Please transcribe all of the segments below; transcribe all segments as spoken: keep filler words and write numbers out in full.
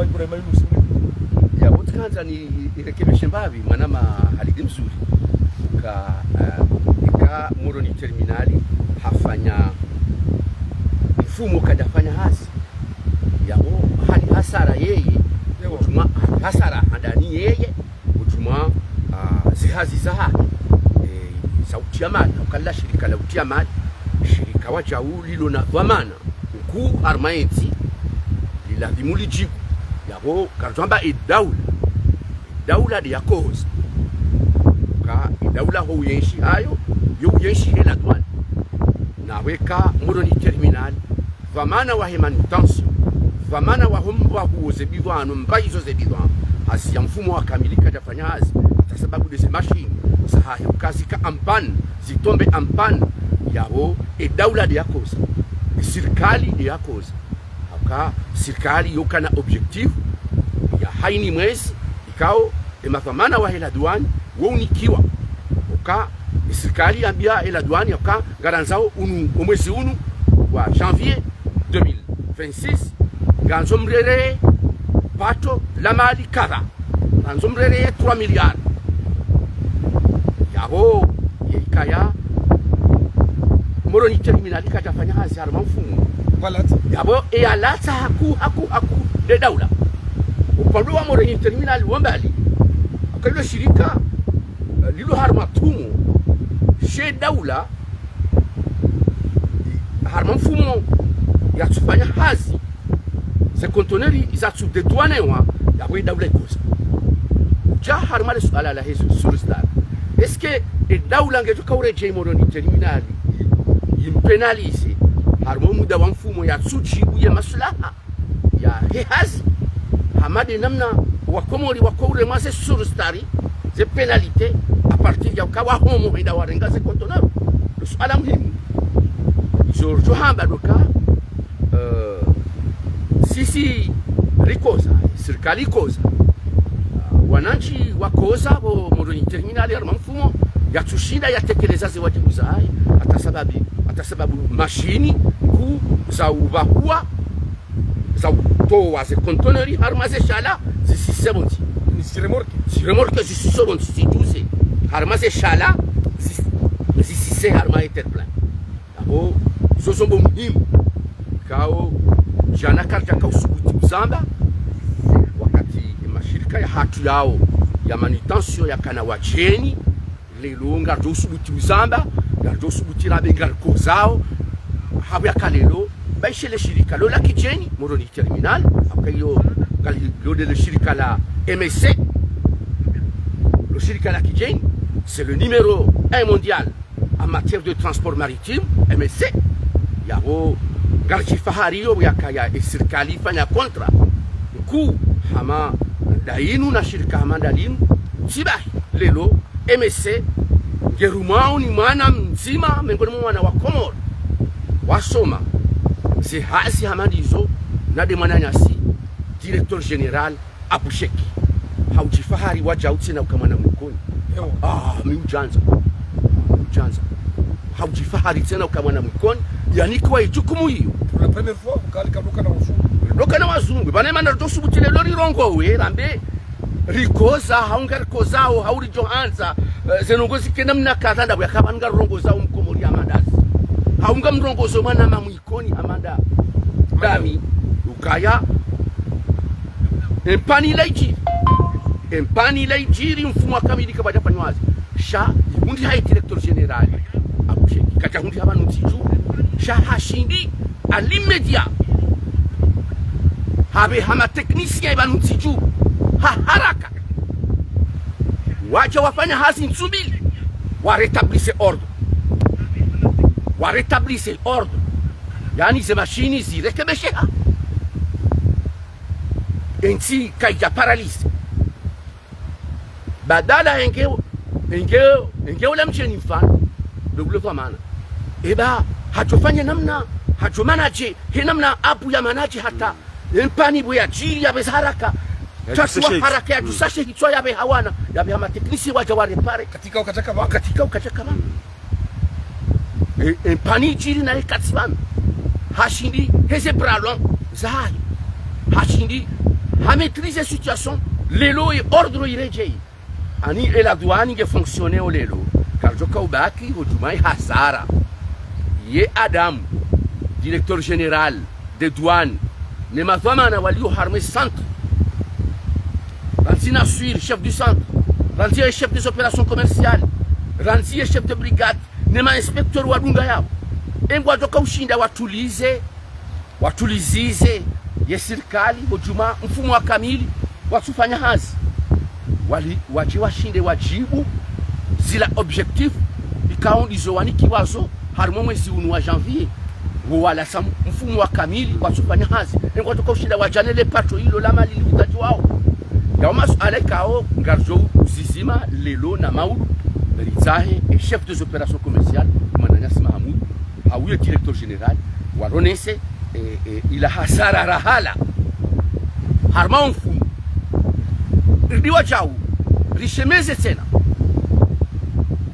Ibrahima Yunus. Yapvo tsikandza ni, ni, nirekebeshe mbapvi, mwanama Halidi Mzuri. Ka, eh, ika Moroni Terminal hafanya mfumo kadjafanya hazi. Yapvo hali hasara yeye, ewa, utumwa hasara handani yeye, utumwa, ah, zihazi zahahe, eh, za utia mali, ukala shirika la utia mali, shirika wadjau lilo na dhwamana nkuu harumwa entsi, lilazimu lidjibu. Yapvo karidjwamba edaula, edaula nde yakoza. Ka edaula ho uyenshi hayo, yo uyenshi he la douane. Na weka Moroni Terminal, dhwamana wahe manutention, dhwamana waho mbahuo ze bidhwaa no mbaizo ze bidhwaa, hazi ya mfumo wa kamili kadjafanya hazi, hata sababu nde ze mashini zahahe uka zika en panne, zitombe en panne, yapvo edaula nde yakoza, esirikali nde yakoza. Hauka sirikali yokana objectif ya haini mwezi, ikao emadhwamana wahe la douane wo unikiwa. Uka esirikali yambia e la douane yauka ngarandzao unu, omwezi unu wa janvier deux mille vingt-six, ngandzo mrereye pato la mali kadha, ngandzo mrereye trois milliards. Yapvo yeikaya Moroni Terminal kadjafanya hazi harumwa mfumo. Pvalatsa. Yapvo eyalatsa haku, haku, haku nde daula. Upande wa Moroni Terminal wo mbali, hauka ilo shirika, eh, lilo harumwa tumo, she daula, harumwa mfumo yatsufanya hazi, ze conteneurs zatsu dédouanewa, yapvo edaula ikoza. Dja harumwa le suala lahe Source Star. Est-ce que edaula ngedjo kauredjei Moroni Terminal, i, impénalisé, harumwa muda wa mfumo yatsudjibu ye maslaha yahe hazi, hama nde namna Wakomori wakouremwa ze Source Star, ze pénalité, à partir ya uka wahomo hwenda warenga ze conteneurs? Ndo suala muhimu. Izo ridjo hamba ndo uka, eh, sisi rikoza, sirikali ikoza, ah, wanantsi wakoza pvo Moroni Terminal harumwa mfumo yatsushinda yatekeleza ze wadjibu zahahe, hata sababu, hata sababu mashini nkuu za ubahua, za utowa ze conteneurs harumwa ze shala zisise pvontsi. Ni zi remorque. Zi remorque zisise pvontsi, zidjuze harumwa ze shala, zis-, zisise harumwa ye terre-plein. Yapvo izo zombo muhimu. Ikao djana karidjaka usubuti uzamba, wakati mashirika yahatru yao ya manutention yakana wadjeni, leo ngaridjo usubuti uzamba, ngaridjo usubuti rambe ngarikozao, hapvo yaka leo, ba ishe le shirika lo la kidjeni, Moroni Terminal, hauka iyo ngalilo nde le shirika la M S C, lo shirika la kidjeni, c'est le numéro un mondial en matière de transport maritime, M S C. Yapvo ngaridjifahariyo pvo yakaya esirikali ifanya contrat nkuu hama nda inu na shirika hama nda linu, tsi bahi leo M S C ngerumwao ni mwana mdzima, mengoni mwa wana wa Komori wasoma ze hazi hama ndizo, na nde mwananyasi directeur général Abou Cheikh. Haudjifahari wadjau tsena uka mwana Mwikoni. Ewa. Ah, mi udjandza. Mi udjandza. Haudjifahari tsena uka mwana Mwikoni, yanikiwa ijukumu iyo. Pour la première fois, ukali kadoka na wazungu. Doka na wazungu. Pvanu emana ridjo subuti leo rirongowe, rambe rikoza, hau ngarikozao, hau ridjo handza, eh, ze ndrongoo zike namna kadha, ndapvo yaka pvanu ngarirongozao Mkomori hama nda si. Hau ngamrongozao mwana ma Mwikoni hama nda dami, ukaya empani ila idjiri. Empani ila idjiri, mfumo wa kamili kapvadjafanywa hazi. Sha ihundi haye directeur général Abou Cheikh, kadjahundriha pvanu ntsi dju. Sha hashindi à l'immédiat hapveha ma techniciens pvanu ntsi dju ha haraka, wadja wafanya hazi ntsu mbili, wa rétablisse ordre. Wa rétablisse ordre. Yaani ze mashini zirekebesheha. Entsi kaidja paralysé. Badala enge, enge, enge ula mdjeni mfano, ndo ulo dhwamana. Eba, hadjofanya namna, hadjo manage, he namna Abou ya manage hata empani pvo yadjiri yapveze haraka. Yadjusashe. Tsatsu wa haraka, yadjusashe hitswa yapveha wana, yapveha ma techniciens wadja wa réparer. Katika wakati kama. Katika wakati kama. E, empani idjiri naye katsi pvanu. Hashindi, heze bras longs zahahe. Hashindi, Ha maîtriser situation, leo ye ordre iredjeyi. Ani e la douane nge fonctionner o leo. Karidjoka ubaki, ho djumwa ye hasara. Ye Adam, directeur général des douanes, ne madhwamana walio harumwa e centre. Randzi Naswir, chef du centre. Randzi ye chef des opérations commerciales. Randzi ye chef de brigade. Ne ma inspecteur wadunga yapvo. E ngwadjoka ushinda watulize, watulizize ye sirikali, ho djumwa mfumo wa kamili, watsufanya hazi. Wali, wadje washinde wadjibu zila objectif, ikao ndizo wanikiwa zo, harumwa mwezi unu wa janvier. Wo walasa mfumo wa kamili, watsufanya hazi. E ngwadjoka ushinda wadjane le pato ilo la mali lihitajiwao. Yao masuala ikao, ngaridjo uzizima leo na maudu, ritsahe, e chef des opérations commerciales, mwananyasi Mahamudu, hau ye directeur général, waronese, e, e, ila hasara rahala. Harumwa o mfumo. Ridi wadjau, rishemeze tsena.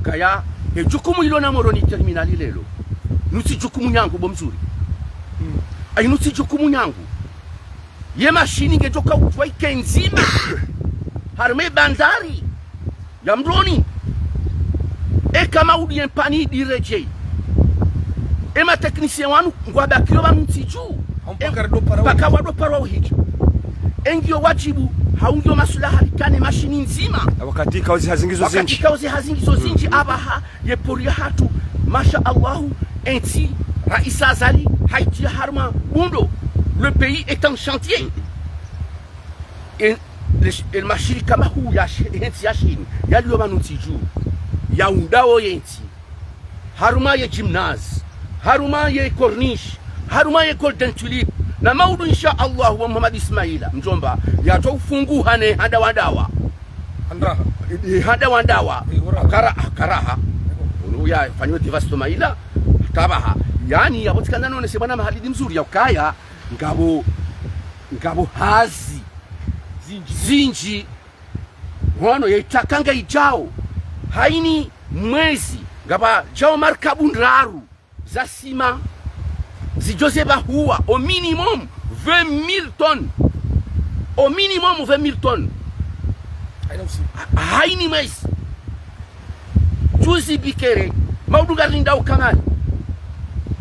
Kaya, e jukumu ilo na Moroni Terminal leo. Nutsi jukumu nyangu bo Mzuri. Ayi nutsi jukumu nyangu. Ye mashini ngedjoka udjuwa ike ndzima. Harumwa e bandari ya Moroni. Eka maudu ye mpani iredjeyi. E ma technicien wanu ngwabakio pvanu ntsi dju. Mpaka wadopara uhidja. E ngiyo wadjibu, hau ngiyo masulaha rikane mashini ndzima. Wakati ikao ze hazi ngizo zindji. Wakati ikao ze hazi ngizo zindji, apvaha, ye port yahatru, masha Allahu, entsi, Raisi Azali, haitria harumwa bundo. Le pays est en chantier. E, le, e mashirika mahuu ya sh-, entsi ya Shini, yalio pvanu ntsi dju, yaundao ye ntsi. Harumwa ye gymnase, harumwa ye corniche, harumwa ye Golden Tulip, na maudu insha Allahu wa Muhammad Ismaila, mdjomba, yatso ufunguha ne handa wa ndawa. Handraha. E, e, handa wa ndawa. E, hura. Kara-, karaha. Unu yafanyiwa dévastement ila, tabaha. Yaani, yapvo tsikandza nonese bwana Mahalidi Mzuri ya ukaya, ngapvo, ngapvo hazi zindji. Zindji. Hono ye itaka ngayidjao. Haini mwezi, ngapvadjao markabu ndraru za sima, zidjo ze pvahuwa, au minimum vingt mille tonnes. Au minimum vingt mille tonnes. Haina usiku. Ha-, haini mwezi. Juzi Bikere, maudu ngarilindao kamali.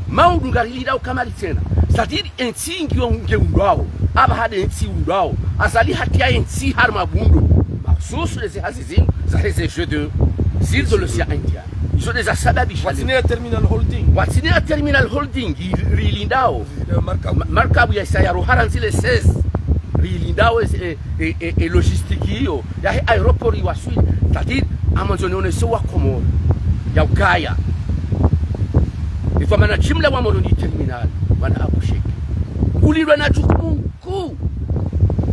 Maudu ngarilindao kamali tsena. C'est-à-dire, entsi ngiyo ngeundwao. Apvaha nde entsi undwao. Azali hatria entsi harumwa bundo. Makhsus le ze hazi zinu, zahe ze jeux de, îles de l'océan Indien. Izo nde zasababisha. Watsina ya terminal holding. Watsina ya terminal holding, i-, rilindao. Eh, markabu. Ma-, markabu ya isa ya roha randzi le seize. Rilindao, eh, e, e, e logistique iyo, yahe aéroport iwaswili, c'est-à-dire, ngamwandzo nionese wa Komori, ya ukaya. Ifa mana jimla wa Moroni Terminal, wana Abu Sheikh. Ulilwa na jukumu kuu,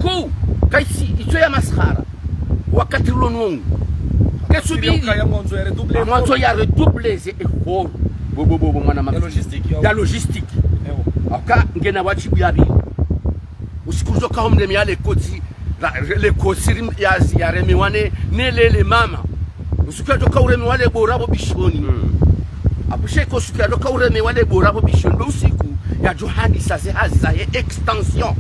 kuu, kaisi, itso ya maskhara, wakati ulo nongu. Kesubiri, ngamwandzo ya redouble effort. Ngamwandzo ya redouble ze effort. Bo, bo, bo, bo, mwana mama. Ya logistique, ya. Ya logistique. Ewa. Aka, ngena wadjibu ya pvili. Usiku ridjoka humremewa le kotsi, ra-, le kotsi rim-, ya, yaremewa ne, ne lele mama. Usiku yadjoka uremewa le bora pvo Bishoni. Mm. Abu Sheikh usiku yadjoka uremewa le bora pvo Bishoni. Ndo usiku yadjo handisa ze hazi zahe extension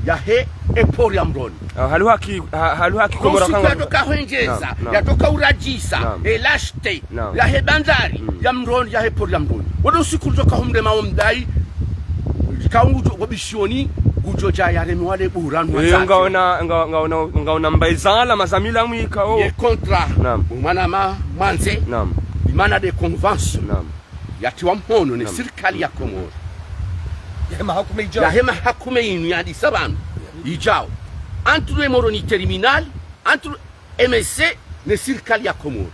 yahe e port ya Moroni. Ah, haluha ki, ha-, haluha ki Komori usiku kanga yadjoka hwendjeza, naam, naam, yadjoka uradjisa, naam, e lâcheté, naam, yahe bandari, mm, ya Moroni, yahe port ya Moroni. Wado usiku ridjoka humrema wo mdai, kaungu djo, wo Bishoni, ngudjo dja yaremewa le bora nwa. Eyo, ngaona, nga-, ngaona, ngaona mbaizala, mazamila mwika, o. Ye contrat, naam, mwana ma-, mwandze, naam, imana de convention. Naam. Yatiwa mhono ne, naam, sirikali ya Komori. Yahe mahakume idjao. Yahe mahakume inu yadisa pvanu. Idjao. Entre Moroni Terminal, entre M S C ne sirikali ya Komori.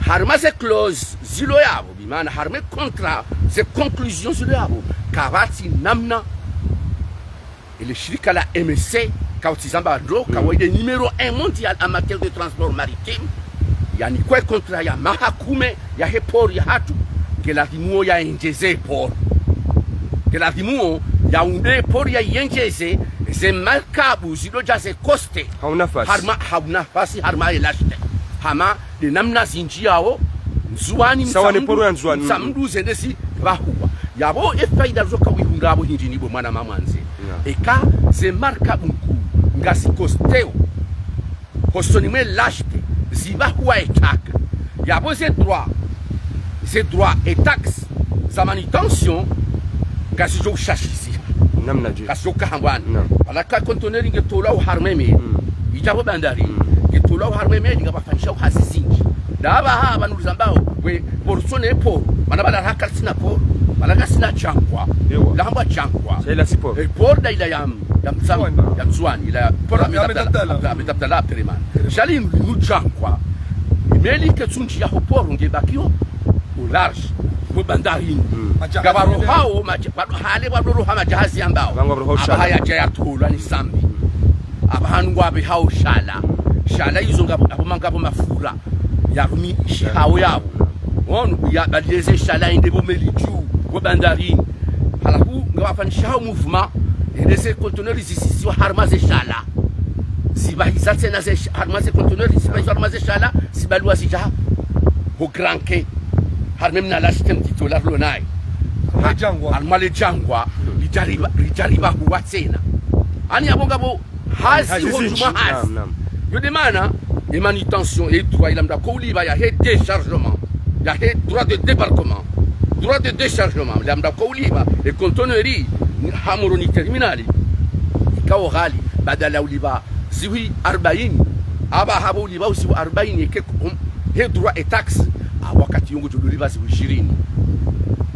Harumwa ze clause zilo yapvo, bimaana harumwa contrat, ze conclusion zilo yapvo, kapvatsi namna. Ele shirika la M S C, kautsi zamba ndro, mm, kawaida numéro un mondial en matière de transport maritime, yanikwa e contrat ya mahakume yahe port yahatru, nge lazimuo yaendjeze port. Nge lazimuo yaunde port yayendjeze, ze markabu zidodja ze coste. Hauna nafasi. Harumwa, hauna nafasi, harumwa e lâcheté. Hama, de namna zindji yao, Ndzuwani, sawa ne Mtsamdu, poro ya Ndzuwani. Mtsamdu zende zipvahuwa. Yapvo e faida zoka wihundra apvo hindri ni bo mwana mamwandze. Naam. Eka ze marka buku ngazikosteo hosoni mwe l'A H T, zipvahuwa ye taka. Yapvo ze droit, ze droit et taxe za manutention ngazidjo ushashiziha. Namna dje. Ngazidjo kahambwana. Naam. Pvala ka conteneur ngetolwao harumwa ye meli. Mm. Idja pvo bandarini. Mm. Ngetolwao harumwa ye meli ngapvafanyishao hazi zindji. Ndapvaha pvanu rizambao, we, port tsone port. Mana pvala raka sina port. Pvala kasina djangwa. Ewa. Lahambwa djangwa. Sha ila si port. E port nda ila ya, ya Mtsamu, Ndzuani. Ya Ndzuani, ila ya port ya Ahmed Abdallah, Ahmed Abdallah. Ahmed Abdallah Abderemane. Sha linu, linu djangwa. Meli ketsundjiya ho port ngebakio au large. Ho bandarini. Mm. Ngapvarohao, madja-, pvado hale pvadoroha madjahazi yambao. Pvangu pvadoroha ushala. Apvaha yadja yatolwa ni sambi. Apvaha ngwapvehao shala. Shala izo ngapvo, apvo mangapvo mafura. Yarumishihawo yapvo. Ono, yapvaliye ze shala yende pvo meli dju, pvo bandarini. Halafu, ngapvafanyishihao mouvement, yende ze conteneur zisisiwa harumwa ze shala. Zipvahiza tsena ze sh-, harumwa ze conteneur, zipvahiza harumwa ze shala, zipvaluwa zidja ho Grand Quai. Harumwa ye mna l'A H T mtiti ola rilo naye. Harumwa le djangwa. Harumwa le djangwa, lidja ripva-, lidja ripvahuwa tsena. Ani yapvo ngapvo hazi, hazi ho zindji. Djumwa hazi. Naam, naam. Yo nde mana, e manutention, e droit, ila mndru ako ulipva yahe déchargement, yahe droit de débarquement, droit de déchargement, ila mndru ako ulipva, e conteneur, ha Moroni terminal, ikao ghali, badala ulipva zihwi arbaini, apvaha pvo ulipva zihwi arbaini, eke, um, he droit et taxe, a wakati yo ngodjo ulipva zihwi ishirini.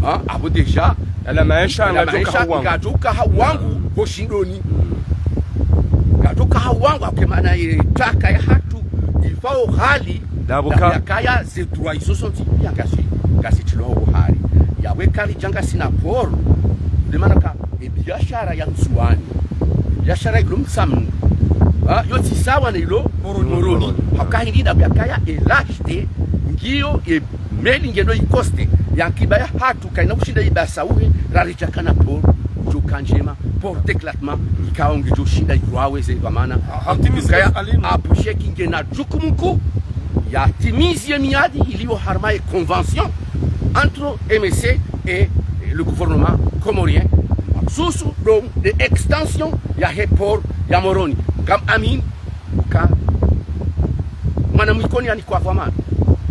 Ha, apvo déjà, yala maesha, yala ngadjo uka maesha, ha wangu. Ngadjo uka ha wangu, ho shindoni. Ngadjo uka ha wangu, ake mana ye taka yahatru, ifao ghali, ndapvo ka. Ndapvo yakaya ze droit izo zontsi, ya ngazi, ngazi tsilwa ho hari. Yawe kari djanga sina port, nde mana ka, e biashara ya Ndzuani, e biashara ilo Mtsamu, ha, yo tsi sawa na ilo Moroni. Moroni. Hauka hindri ndapvo yakaya e l'A H T, ngiyo e meli ngeno ikoste, ya nkiba yahatru, kaina ushinda ibasa uhe, raridja kana port, djo ka ndjema, port d'éclatement, ikao ngidjo shinda irwawe ze pvamana. Ah, hatimizi kaya, alinu. Aboushek ngena djukumu kuu, yatimizi ye miadi iliyo harumwa ye convention entre M S C et le gouvernement comorien. Susu donc de extension yahe port ya Moroni. Ngam amini, uka mwana Mwikoni yanikwa pvamana.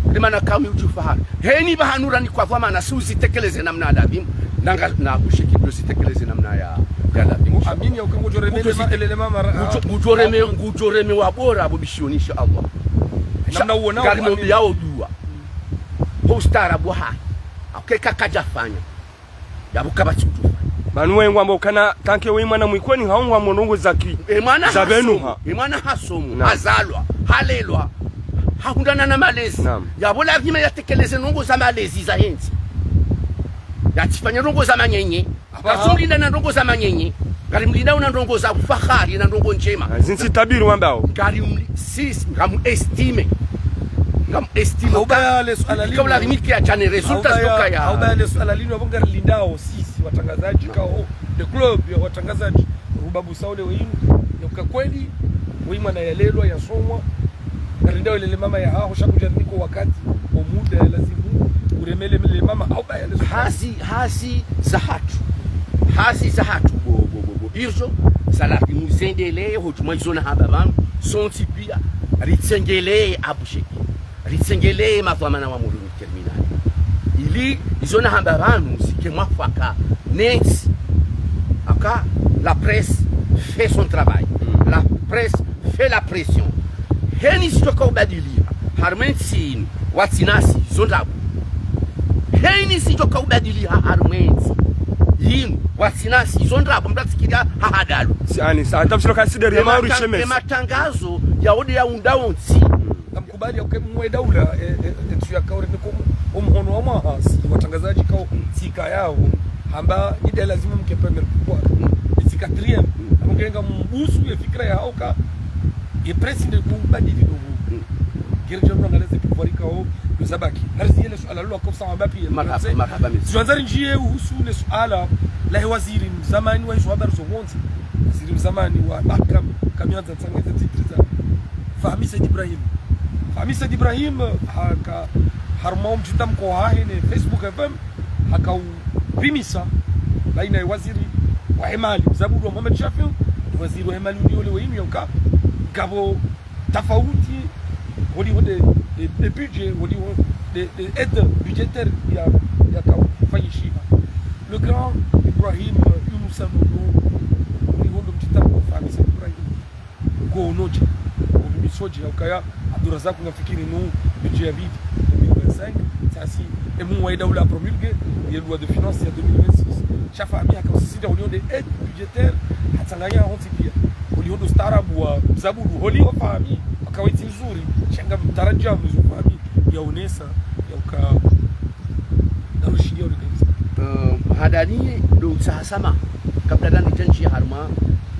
Nde mana kami udjufahari. Heni pvahanu ranikwa pvamana, si uzitekeleze namna ya ladhimu. Nanga na Aboushek ndo zitekeleze namna ya, ya ladhimu. Amini ya uka ngudjo reme, ngudjo lema, zite-, lema mara, ngudjo, ngudjo reme, ngudjo reme wa bora apvo bishoni, insha Allah. Namna uona, ngarimombeao dua. Ho ustaarabu wahahe. Ake kakadjafanya. Yapvo kapvatsi udjufanya. Pvanu we ngwamba ukana tanke we mwana Mwikoni haungwa mo ndrongoo zaki. E mwana za pvenu hasomo, ha. E mwana hasomo, naam, hazalwa, halelwa, hahundrana na malezi. Naam. Yapvo lazima yatekeleze ndrongoo za malezi za hentsi. Yatsifanye ndrongoo za manyenye. Apvaha. Katsumlinda na ndrongoo za manyenye. Ngarimlindao na ndrongoo za ufahari, na ndrongoo ndjema. Ah, zintsi tabiri wambao. Ngarimli-, sis, ngamu estime. Ngamu estime. Hauba ya le suala linu. Kaula limike ya djane résultat. Hauba ya, zokaya. Hauba ya le suala linu, apvo ngarilindao sisi watrangazadji, naam, kao, le club ya watrangazadji, rubabu saule weinu, no ka kweli, we mwana yalelwa, yasomwa, ngarilindao lele mama yahaho, sha kudja riniko wakati, o muda ya lazimu, ureme lele mama, hauba ya le suala. Hazi, hazi zahatru. Hazi zahatru, bo, bo, bo, bo. Irjo, za lazimu zendelee, hodjumwa izo nahamba pvanu, sontsi pia, ritsengelee Aboushek. Ritsengelee madhwamana wa Moroni terminal. Ili izo nahamba pvanu zike mwafaka nentsi. Aka la presse fait son travail. Mm. La presse fait la pression. Heni zidjoka ubadiliha harumwa entsi inu, watsinasi, izo ndrabo. Heni zidjoka ubadiliha harumwa entsi inu, watsinasi, izo ndrabo, mndru atsikiria hahadalo. Si ani, sa, hata mshilo ka sideri ya mauri shemesi. Ema tang-, ema tangazo ya ode ya undao ntsi. Mm. Ngamkubali ya uke mwe daula, e, e, e, ntsu ya kaore niko mu-, omhono wa mwaha, si watrangazadji kao, tsi ka yao. Hamba, ide lazimu mke première pourquoi. Itsi quatrième. Hamba ngenga mbusu ye fikira ya hauka, ye presse nde kubadili ndogo. Gere jano ngaleze pouvoir kao, luzabaki. Narizi yele suala lwa kosa hamba pia. Marhaba, marhaba, mezi. Ziwanzari ndjiye uhusu le suala, lahe waziri mzamani wa izo habari zo wontsi. Waziri mzamani wa mahakama, kamyanza tsangeze titriza. Fahmi Said Ibrahim. Fahmi Said Ibrahim, haka, harumwa omdjita mkowa hahe ne Facebook F M, haka upimisa, baina ya waziri, wahe mali, mzabudi wa Mohamed Shafii, waziri wahe mali uliyo leo inu yauka, ngapvo tafauti, holiho nde, nde, nde budget, holiho nde, nde aide budgétaire ya, yaka ufanyishiha. Le grand Ibrahim Younoussa Nono, holiho ndo mtiti wa Fahmi Said Ibrahim. Ngo unoje, ngo mimi soje, ukaya Abdourazak, ngamfikiri nu budget ya pvili, deux mille vingt-cinq, sasi, emu wahe daula promulgué ye loi de finances ya deux mille vingt-six. Sha Fahmi haka usisita holiho nde aide budgétaire, hatsanganya hontsi pia. Holiho ndo ustaarabu wa mzabudi, holiho Fahmi, haka waitsi mzuri, sha ngamtarajiao mzuri Fahmi, yaonesa, yauka, ngarushidiya uli kabisa. Eh, handani ndo utsaha samaha. Kabla nda nidjandjiya harumwa,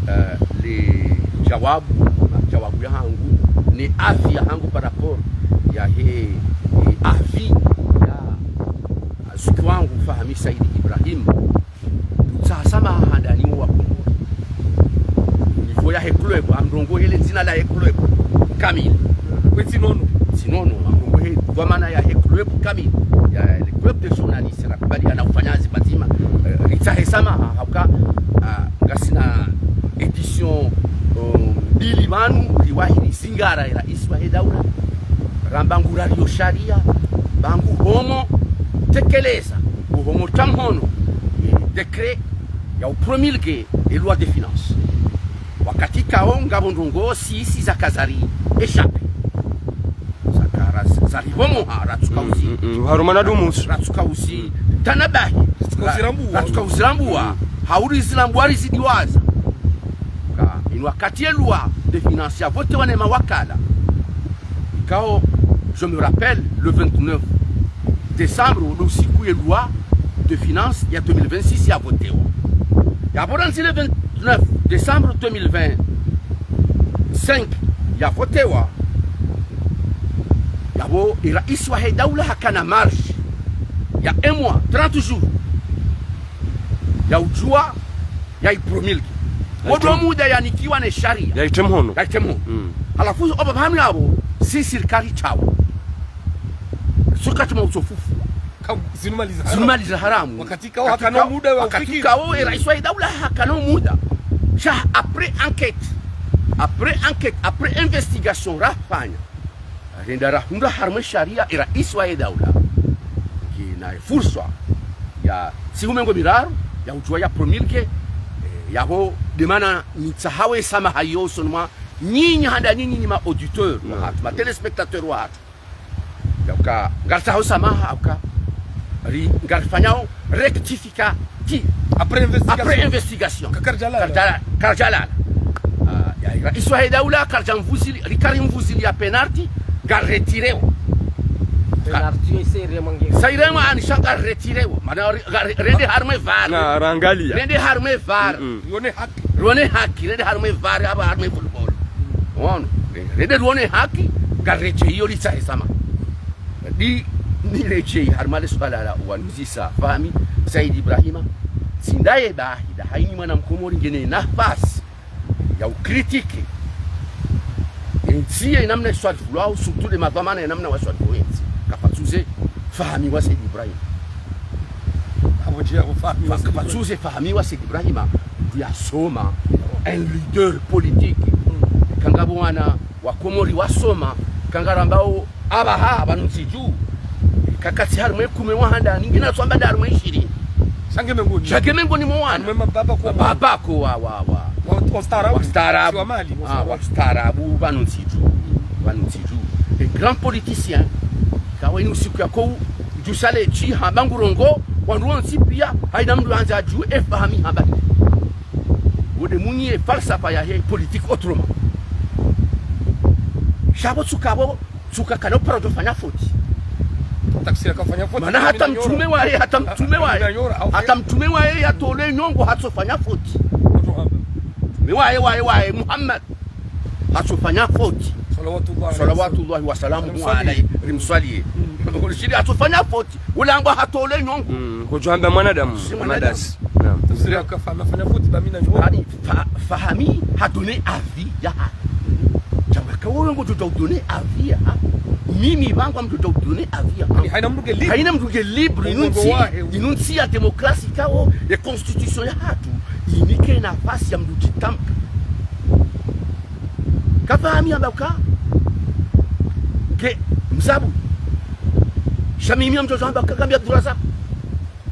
eh, le djawabu, djawabu yahangu, ne avis yahangu par rapport yahe, eh, avis ya zuki wangu Fahmi Said Ibrahim. Utsaha samaha handani wa Komori. Niveau yahe club, ngamrongowo hele dzina lahe club kamili. Kwetsi nono. Tsi nono, ngamrongowo he dhwamana yahe club kamili. Ya, le club de journalistes, rakubaliana ufanya hazi pvadzima. Eh, ritsahe samaha, hauka, ah, ngasina édition, eh, mbili pvanu, riwahi rizingara, raisi wahe daula. Ramba ngu rariyo sharia, ba ngu homo tekeleza, ngu homo tia mhono, eh, décret ya upromulgué e loi de finances. Wakati kawo ngapvo ndrongoo sisi zaka zari échappé. Zaka ra-, zari homo ha, ratsuka uzi. Mm, mm, mm. Harumwa na dumusu. Ratsuka uzi. Mm. Tanabahi. Ratsuka uzirambuwa. Ratsuka uzirambuwa. Mm. Hauri zirambuwa rizidiwaza. Ka, inu wakati e loi de finances ya votewa ne mawakala. Ikao, je me rappelle, le vingt-neuf décembre, ndo usiku ye loi de finances ya deux mille vingt-six ya votewa. Yapvo randzi le vingt-neuf décembre deux mille vingt-cinq ya votewa, yapvo e raisi wahe daula hakana marge ya un mois, trente jours, ya udjuwa ya ipromulgué. Wo ndo muda yanikiwa ne sharia. Yaitrie mhono. Yaitrie mhono. Mm. Halafu, opvapvanu yapvo, sisi rikari tsawa. Suka tuma utsofufu. Ka-, zinumaliza haramu. Zinumaliza haramu. Wakati kawo hakana muda wa ufikiri. Wakati kawo, e raisi wahe daula hakana muda. Sha après enquête. Après enquête, après investigation, rafanya. Renda rahundra harumwa e sharia e raisi wahe daula. Ngena e fursa ya siku mengo miraru, ya udjuwa ya promulgué, eh, yapvo ndemana nitsahawo e samaha yo usoni mwa nyinyi handani nyinyi ma auditeurs wahatru, ma téléspectateurs wahatru. Yauka, ngaritsaho samaha, yauka, ri-, ngarifanyao rectificatif. Après investigation. Après investigation. Ka-, karidjalala. Karidja-, karidjalala. Ah, ya, ya, raisi wahe daula, karidja mvuzili, rikari mvuzili ya penalty, ngariretireo. Penalty, sa iremwa nge. Sa iremwa, ani sha ngariretireo. Mana ri-, ngari-, rende harumwa e VAR. Na, rangalia. Rende harumwa e VAR. Mm-mm. Rione haki. Rione haki, rende harumwa e VAR, apvo harumwa e football. Ono, rende rione haki, ngariredjeyi yo ritsahe samaha. Ndi niredjeyi harumwa le suala la wanuzisa Fahmi Said Ibrahima. Tsi ndaye bahi, nda hayina mwana mkomori ngena nafasi ya ucritiquer entsi ye namna iswalifulwao, surtout le madhwamana ye namna waswalifulwao entsi. Kapvatsuze Fahmi wa Said Ibrahima. Apvo dje apvo Fahmi wa Said Ibrahima. Kapvatsuze Fahmi wa Said Ibrahima, ndu yasoma, un leader politique. Kangapvo wana wa Komori wasoma, kangarambao apvaha, pvanu ntsi dju. Kakatsi harumwa e kume wa handani, ngina tsamba nda harumwa e ishirini. Sha nge mengoni. Sha nge mengoni mwa wana. Harumwa e mababa ko. Mababa ko wa, wa, wa. Wa, wa ustaarabu. Wa ustaarabu. Si wa mali, wa ustaarabu. Ah, wa ustaarabu, pvanu ntsi dju. Pvanu ntsi dju. Un grand politicien. Kawa ini usiku yako u-, djusha le dji, hamba ngurongoa, wandru wontsi pia, hayina mndru yandza dju, e Fahmi hamba. Wo nde mwenye falsafa yahe politique autrement. Sha pvo tsuka pvo, tsuka kana upara udjofanya foti. Taksira kafanya foti. Mana hata mtrume wahe, hata mtrume wahe. Hata mtrume wahe yatolwe nyongo hatsofanya foti. Mtrume wahe, wahe, wahe, Muhammad. Hatsofanya foti. Salawatullahi wasalamuhu alayhi. Rimswaliye. Rimswaliye. Mm. Shiri hatsofanya foti. Ulangwa hatolwe nyongo. Mm, kudjwamba mwanadamu. Si mwanadamu. Madasi. Naam. Tafsiri yaka Fahmi hafanya foti, ba mi na nyongo. Yaani, Fa-, Fahmi ha donner avis yahe. Djamba kawo ngudjo donner avis yahe. Mimi pvanu ngudjo donner avis yahe. Yaani, hayina mndru nge libre. Hayina mndru nge libre. Inu ntsi, inu ntsi ya démocratie kawo, ye constitution yahatru. Inike nafasi ya mndru udjitamka. Kapvahami amba uka nge mzabudi. Sha mimi ngamdjo amba uka ngambi Abdourazak.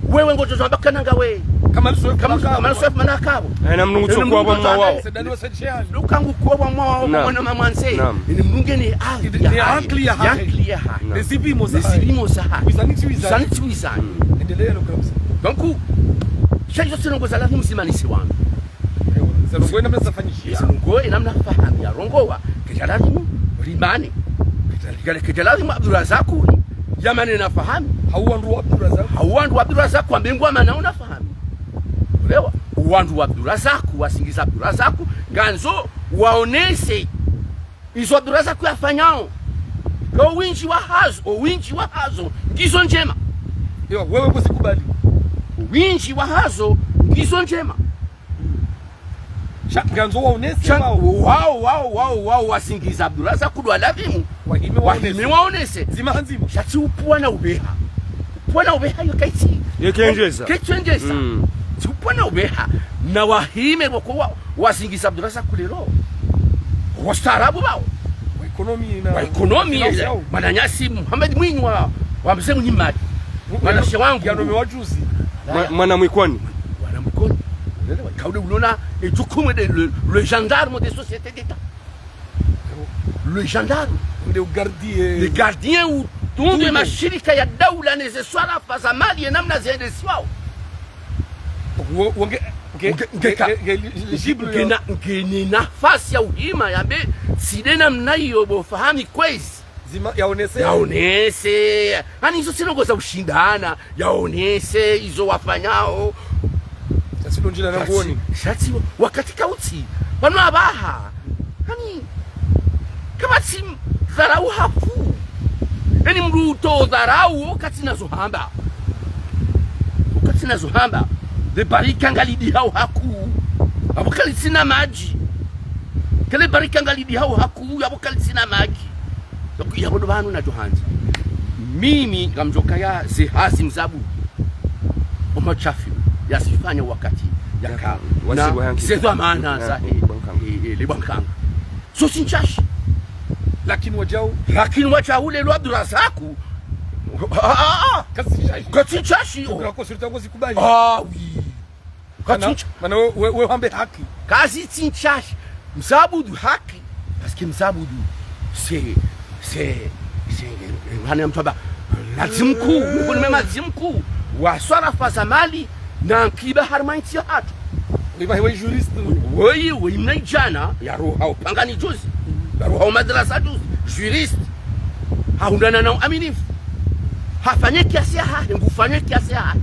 Wewe ngodjo amba uka nanga we. Kamali Soef, Kamali Soef mana kapvo. Eh, na mndru ngutso kuwa pvwa mwa wao. Lukangu kuwa pvwa mwa wao, mwana mamwandze. Naam. Ini mndru ngena akili ya hahe. Akili ya hahe. Naam. Nezipvimo zahahe. Nezipvimo zahahe. Wizani tsi wizani. Wizani tsi wizani. Endelea, lo kabisa. Donc, sha izo tsi ndrongoo za lazimu zimanise wandru. Ewa, za ndrongoo namna zafanyishiha. Za ndrongoo namna Fahami yarongowa, kedja lazimu rimane. Kedja, kedja, kedja lazimu Abdourazak yamane na Fahami. Hau wandru wa Abdourazak. Hau wandru wa Abdourazak, wambe ngwamanao na Fahami. Ulewa, wandru wa Abdourazak, wasingiza Abdourazak, ngandzo waonese izo Abdourazak yafanyao. Ka owindji wahazo, owindji wahazo, ngizo ndjema. Ewa, wewe kuzikubali. Owindji wahazo, ngizo ndjema. Sha, ngandzo waonese. Sha, wao. Wao, wao, wao, wao, wasingiza Abdourazak ndo lazimu. Wahime waonese. Wahime waonese. Ndzima ha ndzima. Sha tsi upvwa na ubeha. Upvwa na ubeha yo kaitsi. Ye kendjeza. Kaitsi kendjeza. Mm. Tsi upvwa na ubeha. Na wahime pvoko wa, wasingiza Abdourazak leo. Wastaarabu wao. Wa économie na. Wa économie, finance yao. Mwananyasi Mohamed Mwinyi wa, wa mze Mwinyi Mali. Mwanashe wangu. Yanomewa juzi. Mwa-, mwana Mwikwani. Mwana Mwikwani. Ulewa, kaule ulona, e jukumu de le, le gendarme des sociétés d'État. Le gendarme. Nde gardien. Le gardien utunde mashirika ya daula ne ze swarafa za mali ye namna zendesiwao. Wo, wo nge, nge, nge, nge ka-, nge, nge, nge, nge na, nge ne nafasi ya uhima yambe, tsi de namna iyo bo Fahami kwezi. Ndzima, yaonese. Yaonese. Ani izo tsi ndrongoo za ushindana. Yaonese izo wafanyao. Sha tsi ndo ndjila na ngoni. Sha tsi, sha tsi wakati kautsi. Pvanu apvaha. Ani, kapvatsi dharau hafu. Eni mndru uto dharau, wakati nazo hamba. Wakati nazo hamba. Le barika ngalidihao haku. Apvo kalitsina madji. Kele barika ngalidihao haku, apvo kalitsina madji. Donc, yapvo ndo pvanu nadjo handza. Mimi ngamdjo kaya ze hazi mzabudi. Omachafi yazifanya wakati yaka. Yaka. Na wasi wa hanki. Ze dhwamana zahe. Ya, bwankanga. E, e, le bwankanga. Zo tsi ntsashi. Lakini wadjau. Lakini wadjau leo Abdourazak. Ah, ah, ah. Katsi ntsashi. Katsi ntsashi. Kuna consultant ngozikubali. Ah, oui. Mana, katsi ntsa-, mana we, we, we hambe haki. Katsi ntsashi. Mzabudi haki. Parce que mzabudi, c'est, c'est, c'est, eh, hana mtu amba, lazimu mkuu, mkuu ni mema lazimu mkuu. Wa swarafa za mali, na nkiba harumwa intsi yahatru. Iba hewe juriste. Wewe, wewe mna idjana, yaroha upangani juzi. Yaroha umadrasa juzi. Juriste. Hahundrana na uaminifu. Hafanye kiasi yahahe, ngufanye kiasi yahahe.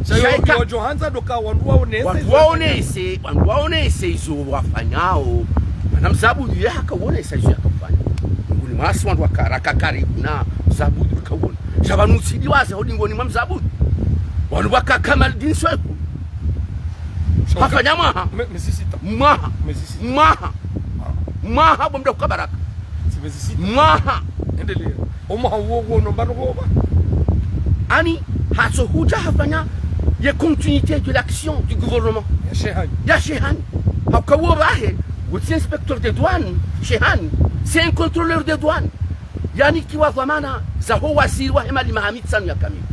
Sha yo, shaika yo djo handza ndo ka wandru waonese. Wandru waonese, wandru waonese izo wafanyao. Mana mzabudi ye haka uonesa izo yaka ufanya. Nguni mwasi wandru waka, raka karibu na mzabudi raka uona. Sha pvanu tsi di waze hodi ngoni mwa mzabudi. Wandru waka Kamaldine Souefou. Sha hafanya mwaha. Me-, mezi sita. Mwaha. Mezi sita. Mwaha. Mwaha, bo mdru kabaraka. Tsi mezi sita. Mwaha. Endelea. Omwaha wo, wo, no mbano wo ba. Ani, hatso hudja hafanya ye continuité de l'action du gouvernement. Ya Shehani. Ya Shehani. Hauka wo bahe, wo tsi inspecteur des douanes, Shehani, c'est un contrôleur des douanes. Yanikiwa dhwamana zaho waziri wahe mali maha mitsanu ya kamili.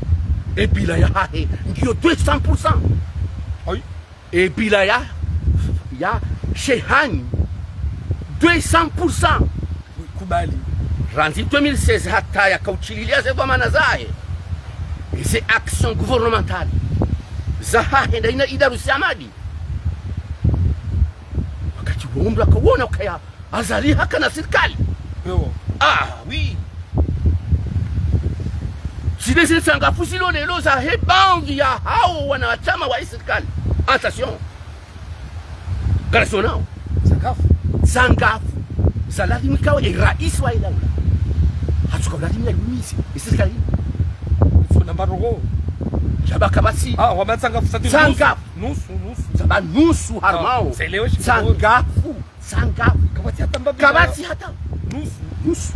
E bilan yahahe, ngiyo deux cents pour cent. Ayi. E bilan ya, ya Shehani, deux cents pour cent. Kubali. Randzi deux mille seize hata yaka utshililia ze dhwamana zahe. Ze action gouvernementale. Zahahe nda ina Idarousse Hamadi. Wakati wo mdru akawona ukaya Azali hakana sirikali. Ewa. Ah, oui. Zile zile tsangafu zilo leo zahe baadhwi yahao wanashama wa sirikali. Attention. Garçon nao. Tsangafu. Tsangafu. Za lazimu ikao e raisi wa idaula. Hatsuka lazimu ya yumise. E sirikali. Tsu namba rogo. Shaba kapvatsi. Ah, wama tsangafu sa ti nusu. Tsangafu. Nusu, nusu. Saba nusu harumwao. Ah, selewe shi. Tsangafu. Tsangafu. Kapvatsi hata mbabi. Kapvatsi hata. Nusu. Nusu.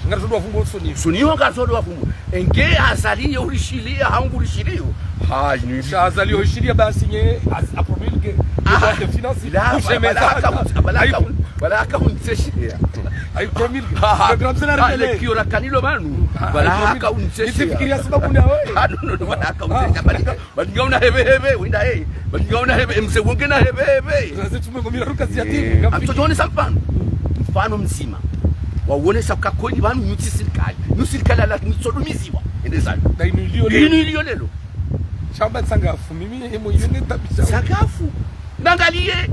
Ngaridjo dowafumbuwa usoni. Usoni ho ngaridjo dowafumbuwa. Enge Azali yo urishiliya, hangu urishiliyo. Ha, ni sha Azali yo urishiliya basi nye, a, a promulgué. Ah, loi de finance. La, ushemeza. Wala haka, wala haka, wala haka untsesheya. Ayi promulgué. Ah, le grand scénario ah, de le kiora kanilo manu. Ah, wala haka untsesheya. Nisifikiria sababu na wewe. Ah, non, non, non, wala haka untsesheya. Bali nga, bali nga una hebe hebe, wenda he. Bali nga una hebe, mze wonge na hebe hebe. Sasa tume komira ruka siati. Eh, ngamfi. Atso tuone sa mfano. Mfano mdzima. Wawonesa kakoni pvanu nyutsi sirikali. Nyu sirikali ala nitsodumiziwa. Ende zayo. Na inu iliyo lelo. Inu iliyo lelo. Shamba tsangafu. Mimi emo yone tabisa. Tsangafu. Nangaliye.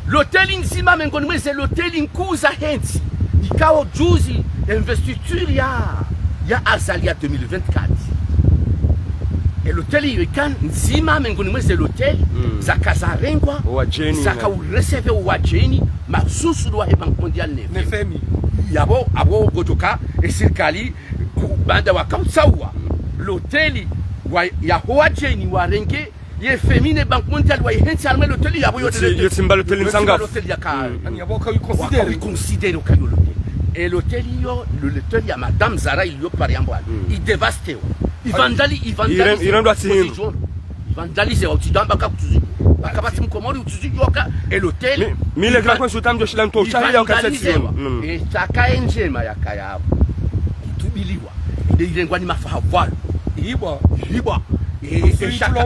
Loteli ndzima mengoni mweze loteli nkuu za hentsi. Ikao juzi investiture ya, ya Azali ya deux mille vingt-quatre. E loteli iyo ika ndzima mengoni mweze loteli. Mm. Zaka zarengwa. Wadjeni, zaka na ureceve wadjeni. Masusu ndo wahe Banque Mondiale ne F M I. Ne F M I. Yapvo, apvo ngodjoka, e sirikali, baanda wakautsaua. Loteli, wa, yaho wadjeni warenge, ye F M I ne Banque Mondiale wayihentsi harumwa loteli yapvo yo. Yotsi, yotsi mba loteli nsangafu. Loteli yaka. Mm. Ani yapvo waka uyiconsidérer. Waka uyiconsidérer uka yo loteli. E loteli yo, lo loteli ya Madame Zahra iliyo pare yambwani. Mm. Idévastéwa. Ivandali, ivandalisé. Ire, irendwa tsi hindru. Ivandalisé wa utsida amba ka kutsuzi. Baka basi mkomori utsuzidjoka, e loteli. Mi, mi le grand consultant mdjo shila nto, shahiya ukatsa tsiyo. Ivandalisé wa. Mm. E tsaka endjema yaka yapvo. Itubiliwa. Inde irengwa ni mafaha vwalo. Ibwa. Ibwa. E, e, shaka.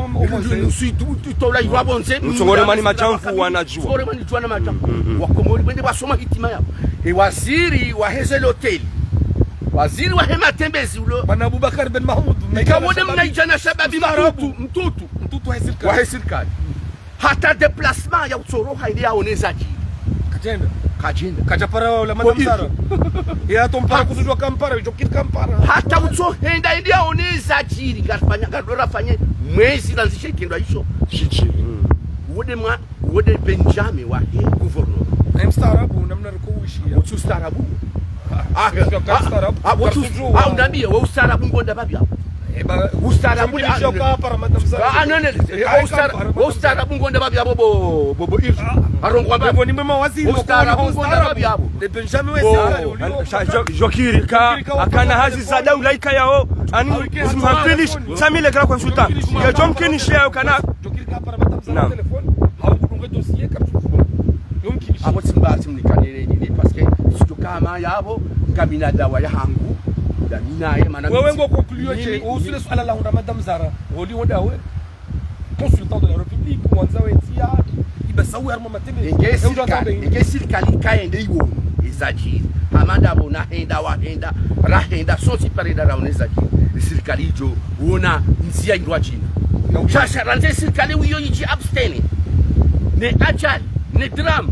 Nusu itu, itu, tola iwa pvondze. Mtsongore mani madjamvu wanadjuwa. Mtsongore mani djuwa na madjamvu. Mm, mm, mm. Wakomori wende wasoma hitima yapvo. E waziri waheze loteli. Waziri wahe matembezi ulo. Bwana Abubakar Ben Mahmoud. Ika wone mnaidjana shababi mtutu, mtutu. Mtutu wahe sirikali. Wahe sirikali. Hata déplacement ya utsoroha ile yaone zadjiri. Kadjenda. Kadjenda. Kadjapara ula Madame Zahra. Ya tompara kuzujwa kampara, ujokiri kampara. Hata utsohenda ile yaone zadjiri, ngarifanya, ngardorafanye mwezi landzishe ikindwa isho. Shitsi. Mm. Wode mwa, wode Benjamin wahe gouverneur. Na mstaarabu, namna riko uishiya. Utsi ustaarabu. Ah, ah, ah, ah, ah, ah, unambiye, we ustaarabu ngonda pvapvi yapvo. Ustaarabu, ah, non, non, eh, ustaarabu ngonda pvapvi yapvo, bo, bo, bo, il. Arongowa pvapvi. Ustaarabu ngonda pvapvi yapvo. Bo, ah, sha, jo, jokiri ka, akana hazi za daula ikayao, ani, zimhafilish, sha mi le grand consultant. Ye jomkinishiya yo kana. Naam. Apvo tsimba, tsimnikane, ni, ni, parce que, surtout kama yapvo, ngamina dawa yahangu, ngamina ye, mana wewe ngo conclure dje, mimi, usule suala la hundra Madame Zahra, woli honda we, consultant de la République, wandza we tia, iba sawu harumwa matembezi. Enge sirikali, enge sirikali kayende iwo, ezadjiri. Hamanda pvo nahenda, wahenda, rahenda, sontsi parenda raone zadjiri. Sirikali idjo, wona ndziya indrwadjina. Shasha randze sirikali wiyo idji abstenir. Ne ajali, ne drame.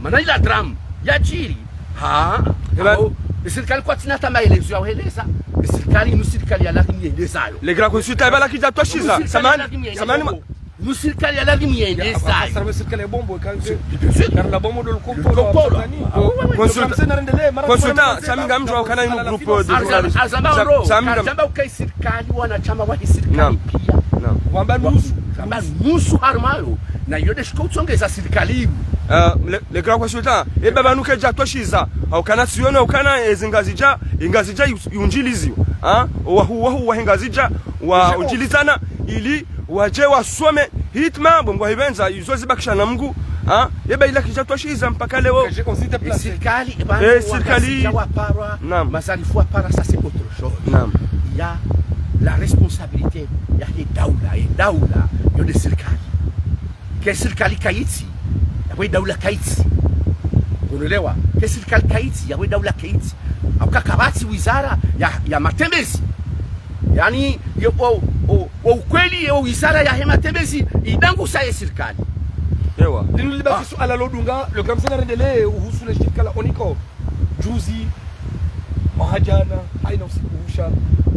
Mana ila drame yadjiri. Ha, eba, apvo, sirikali kwatsina hata maelezo ya uheleza. Sirikali inu sirikali ya lazimu yendezayo. Le grand consultant, eba lakidja twashiza. Samahani, samahani. Inu sirikali ya lazimu yendezayo. Sirikali ya bombo, kanze. Bien sûr. Ndo lukopolo. Consultant, sha mi ngamdjuwa ukana inu groupe de journalistes. Azamba, azamba uka sirikali, wanashama wahe sirikali pia. Naam. Wamba nusu. Wamba nusu harumwayo. Na iyo nde shiko utsongeza sirikali. Eh, le, le grand consultant, eba pvanu kedja twashiza. Haukana tsiyono, haukana, eh, zi Ngazidja, Ngazidja yu-, yundjiliziwa. Ah, wahu, wahu, wahe Ngazidja, wa undjilizana, ili wadje wasome hitima, bo ngwahipvendza, izo zibakisha na Mngu, ha? Yeba ila kidja twashiza mpaka leo. Sirikali, eh, sirikali. Ngazidja waparwa, naam, mazarifu waparwa, ça c'est autre chose. Naam. Il y a la responsabilité, yahe daula, ye daula, yo nde sirikali. Ke sirikali kayitsi, yapvo daula kayitsi. Unaelewa? Ke sirikali kayitsi, yapvo daula kayitsi. Hauka kapvatsi wizara ya, ya matembezi. Yaani, yo, o, o, o ukweli, yo wizara yahe matembezi, idangusha ye sirikali. Ewa. Linu libaki suala lodunga, le grand scénario rendelee, uhusu le shirika la Onicor. Juzi, mahadjana, haina usiku husha.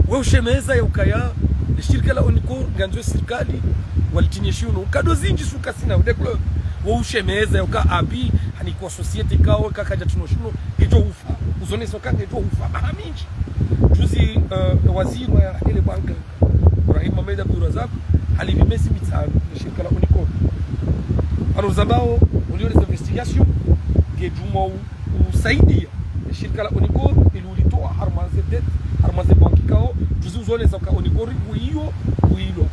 We ushemeza ya ukaya, le shirika la Onicor, ngandzo sirikali, walitinyeshiuno. Nkado zindji suka sina, ude kule. We ushemeza ya uka abi, hani kwa société kao, kakadja tuno shuno, ngedjo ufa. Uzoneso ka ngedjo ufa. Maha mindji. Juzi, eh, waziri wa hele banka, Ibrahim Mohamed Abdourazak, halipvi mezi mitsanu, le shirika la Onicor. Pvanu zambao, au lieu des investigations, ngedjuma u-, usaidia, Shirika la Onicor ili ulitowa harumwa ze dette, harumwa ze banki kao, juzi uzonesa ka Onicor uyiyo, uyilwa.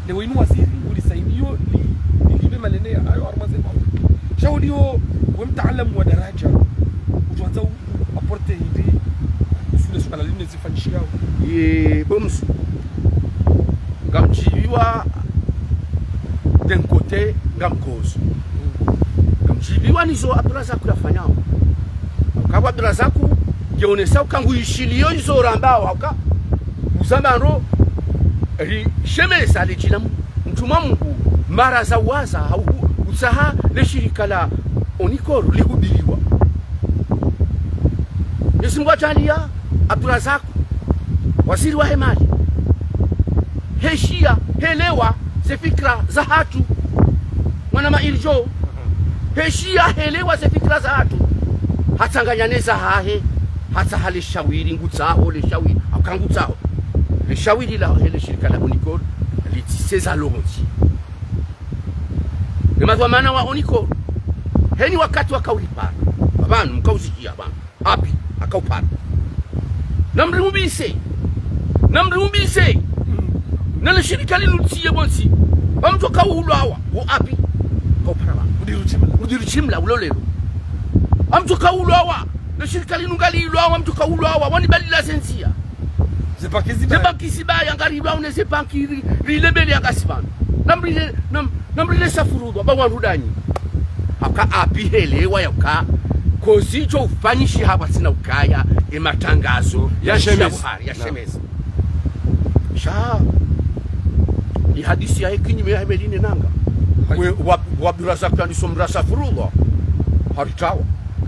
Leo inu waziri ulisaidiyo li, lilipve malene yahayo harumwa ze banki. Sha uliyo, we mtaalamu wa daraja, udjwandza u, u apporter hindri, usule suala linu ne zifanyishiyawo. Ye, bo msu. Ngamdjiviwa d'un côté, ngamkozo. Ngamdjiviwa nizo Abdourazak yafanyao. Hauka Abdourazak, ngeonesa uka nguyishiliyo izo rambao, hauka uzambaro, ri shemeza le djina mu, mtrumwa Mungu, mara za waza, hau, utsaha le shirika la Onicor lihubiriwa. Mwenyezi Mungu ajaliya Abdourazak, waziri wahe mali. Heshiya, helewa, ze fikira zahatru. Mwana ma iljo. Heshiya, helewa, ze fikira zahatru. Hatsanganya ne zahahe. Hatsaha le shawiri, ngutsaho le shawiri. Hauka ngutsaho. Le shawiri lahe le shirika la Onicor, litsise za londzi. Ne madhwamana wa Onicor. Heni wakati wakaulipara. Pvanu, mkauzikia pvanu. Api, akaupara. Namriumbise. Namriumbise. Na le shirika linu litsiye pvontsi. Pvamtsoka ulwawa. Wo api. Akaupara pvanu. Mudiru shimla. Mudiru shimla, ulo leo. Pvamtsoka ulwawa. Le shirika linu ngalilwawa, pvamtsoka ulwawa. Wanibalila ze ndziya. Ze banki zibaya. Ze banki zibaya, ngarilwawa ne ze banki ri, rilebele yangasi pvanu. Namrile, nam, namrile safurulwa, ba wandru danyi. Hauka api helewa yauka, kozi djo ufanyishiha pvwatsina ukaya, e matangazo, ya shemeza. Buhari, ya shemeza. Sha, i hadisi yahe kinyume yahe meli ne nanga. We, wa, wa Abdourazak yandiso mrasa furulwa. Haritawa.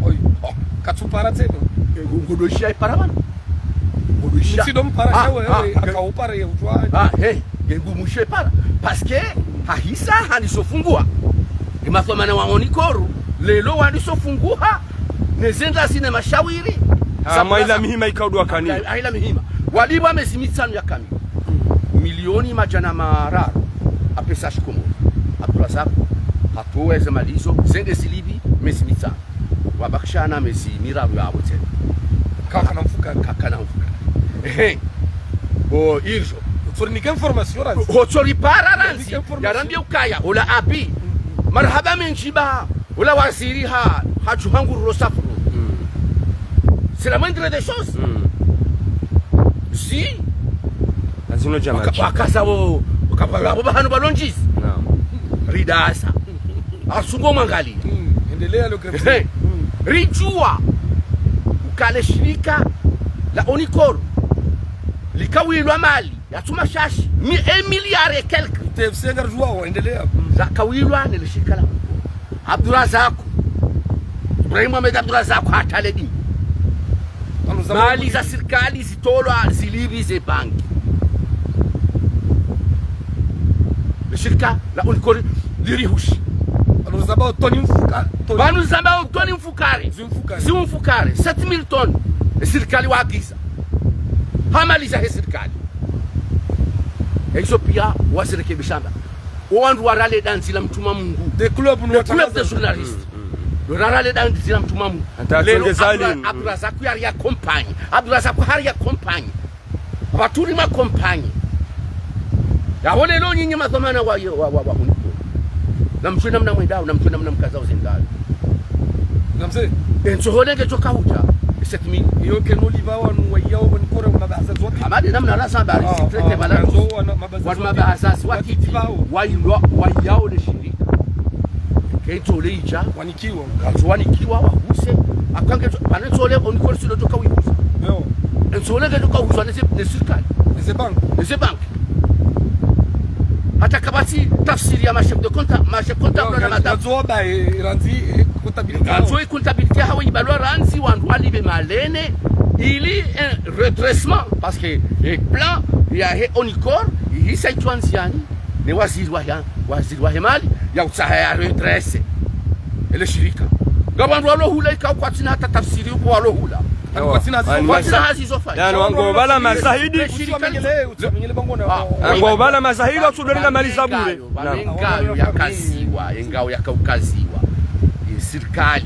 Oi. Oh. Katsupara tsena. E, ngodoshiya ipara pvanu. Ngodoshiya. Mtsido mpara, ah, shawe, ah, we, eh, akaupara ye utwa. Ah, hey, ye ngumshe para. Parce que hahisa handiso fungua. Ye madhwamana wa Onicor, leo wandiso funguha, ne zenda zine mashawiri. Ah, mwa ila mihima ikaudwa kani. Ah, ila mihima. Walipvwa mezi mitsanu ya kamili. Milioni madjana mararu. A pesa shikomori. Abdourazak. Hatowa eze mali zo, zende zilipvi, mezi mitsanu. Wabakisha na mezi miraru yawo tsena. Kakana mfukare. Kakana mfukare. Ehe. Bo iljo. Utsorinike information randzi. Utsoripara randzi. Nike information. Yarambiye ukaya, ola api. Mm. Marahaba mendji ba, ola waziri ha, hadjuha ngururo safuru. Mm. C'est la moindre des choses. Mm. Si. Azino jama. Waka, wakaza wo, waka, wabo bahanu balondjizi. Naam. Ridasa. Asungo mwangali. Mm, endelea lo greffier. He. Mm. Ridjuwa. Uka le shirika la Onicor. Likawilwa mali. Yatsuma shashi. Mi, un milliard et quelques. Tefsiri ngaridjuwa, endelea. Mm. Zakawilwa ne le shirika la Onicor. Abdourazak. Ibrahim Mohamed Abdourazak hata le dini. Mali za sirikali zitolwa zilipvi ze banki. Le shirika la Onicor lirihushi. Pvanu zambao toni mfuka, toni. Pvanu zambao toni mfukare. Zi mfukare. Zi mfukare. Sept mille tonnes. E sirikali wagiza. Ha mali zahe sirikali. E izo piya wazirekebisha mba. Wo wandru warale dandzi la mtrumwa Mungu. Des clubs, des clubs de journalistes. Mm, mm, mm. Lo rarale dandzi la mtrumwa Mungu. Leo Abdourazak yari ya compagnie. Abdourazak hari ya compagnie. Pvatsu ri ma compagnie. Yaho leo nyinyi madhwamana wa, wa, wa, wa Onicor. Namdjuwe namna mwendao, namdjuwe namna mkazao zendao. Na mze. Entsohole ngedjo kaudja. Sept mille. Iyo keno lipva wanu wayao Onicor mabahazazi wa Twitter. Amadi namna rasa habari, ah, secret ah, balance. Wanu mabahazazi wa Twitter. Wayao, wayao le shirika. Kentsohole idja. Wanikiwa. Kantso wanikiwa, wahuse. Akange, pvanu ntsohole Onicor silo djoka wihuse. Yo. Entsohole ngedjo kauzwa ne ze, ne sirikali. Ne ze banki. Ne ze banki. Hata kapvatsi tafsiri ya ma chef de compta, ma chef comptable na madame. Ngandzo ba, eh, randzi, eh, comptabilité. Ngandzo, eh, comptabilité hawe ibalwa randzi wandru walipve malene, ili, eh, redressement, parce que, eh, plan yahe Onicor, ihisa itswa ndziani, ne waziri wa ya, waziri wahe mali, ya utsaha ya redresse. Ele shirika. Ngapvo wandru walo hula ikao kwatsina hata tafsiri upo walo hula. Ewa. Kwatsina hazi zo fanya. Yaani wango bala mazahidi. Wango bala mazahidi, watsudwani na mali za bure. Naam. Engao yakaziwa, engao yakaukaziwa. Ye sirikali.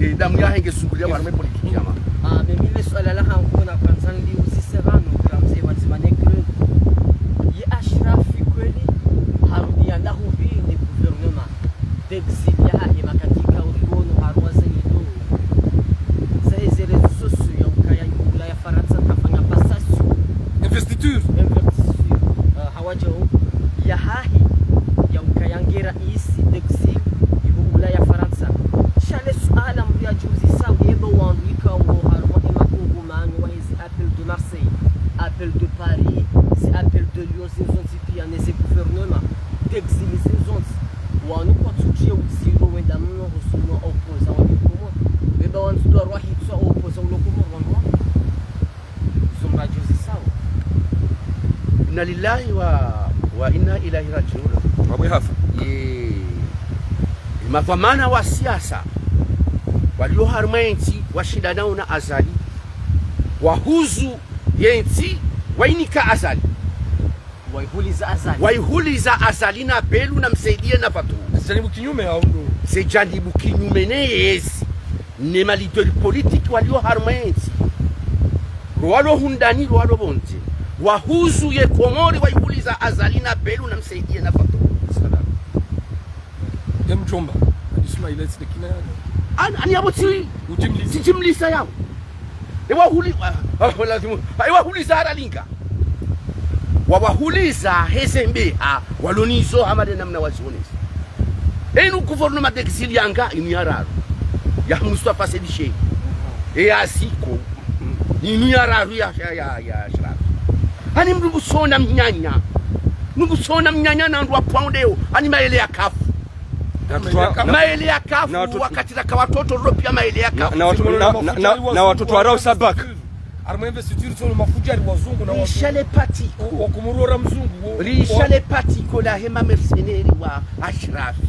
Eh, damu yahe nge sunguliwa harumwa ye politiki yama. Ah, mais mimi le suala lahangu na kwandza niliuzise pvanu, kula mze wa ndzima ne kule. Ye Ashrafi kweli, harudi yanda hupvi ne gouvernement. D'exil yahahe makatika uriwono harumwa ze nido. Zahe ze réseaux sociaux ya ukaya yihula ya Farantsa kafanya passation. Investiture. Investiture. Ah, hawadjao yahahe ya ukaya nge raisi d'exil yihula ya Farantsa. Sha le suala mdru yadjiuzisa, yebo wandru ikao harumwa ye makungumanyo wa hezi appel de Marseille, appel de Paris, zi appel de Lyon, zinu zontsi pia ne ze gouvernement. D'exil zinu zontsi. Wanu kwatsu trie udziro wenda mno husumwa opposant wa Komori. Beba wanu tsu dua rwahitswa opposant wa Komori wanu wanu. Zo mdru yadjiuzisao. Inna lillahi wa, wa inna ilaihi rajiuna. Wabwe hafa. Ye, ye madhwamana wa siasa walio harumwa ye ntsi washindanao na Azali, wahuzu ye ntsi, wainika Azali. Waihuliza Azali. Waihuliza Azali na Belu na Msaidie na Fatou. Zijanibu kinyume au ndo? Zijanibu kinyume ne yezi. Ne ma leader politique walio harumwa ye ntsi. Ro walo hundani, ro walo pvondze. Wahuzu ye Komori waihuliza Azali na Belu na Msaidie na Fatou. Salam. Ye mdjomba, Ismail, eti de kina yani. An-, ani yabo tsi, ujimlisa. Tsi jimlisa yao. Ewa huli-, wa-, wa-, lazimu. Ewa huliza haralinga. Wawahuliza heze mbeha, walonizo hama de namna wazionesa. Enu gouvernement d'exil yanga, inu ya raru. Ya Mustafa Said Cheikh. E ya Ziko. Inu ya raru ya, ya, ya, ya Shirabi. Ani mdru ngusona mnyanya. Mdru ngusona mnyanya na wandru wa pvondeo. Ani maele ya kafu. Na watoto wa-, na, maele ya kafu, na watoto, wakati raka watoto ro pia maele ya kafu. Na, na watoto, na, na, na, na watoto wa Rau Sabak. Harumwa investiture tsono mafudjari wazungu na wazungu. Risha le patiko. Wa, wa kumurora mzungu. Wo, risha le patiko lahe ma mercenaires wa Ashrafi.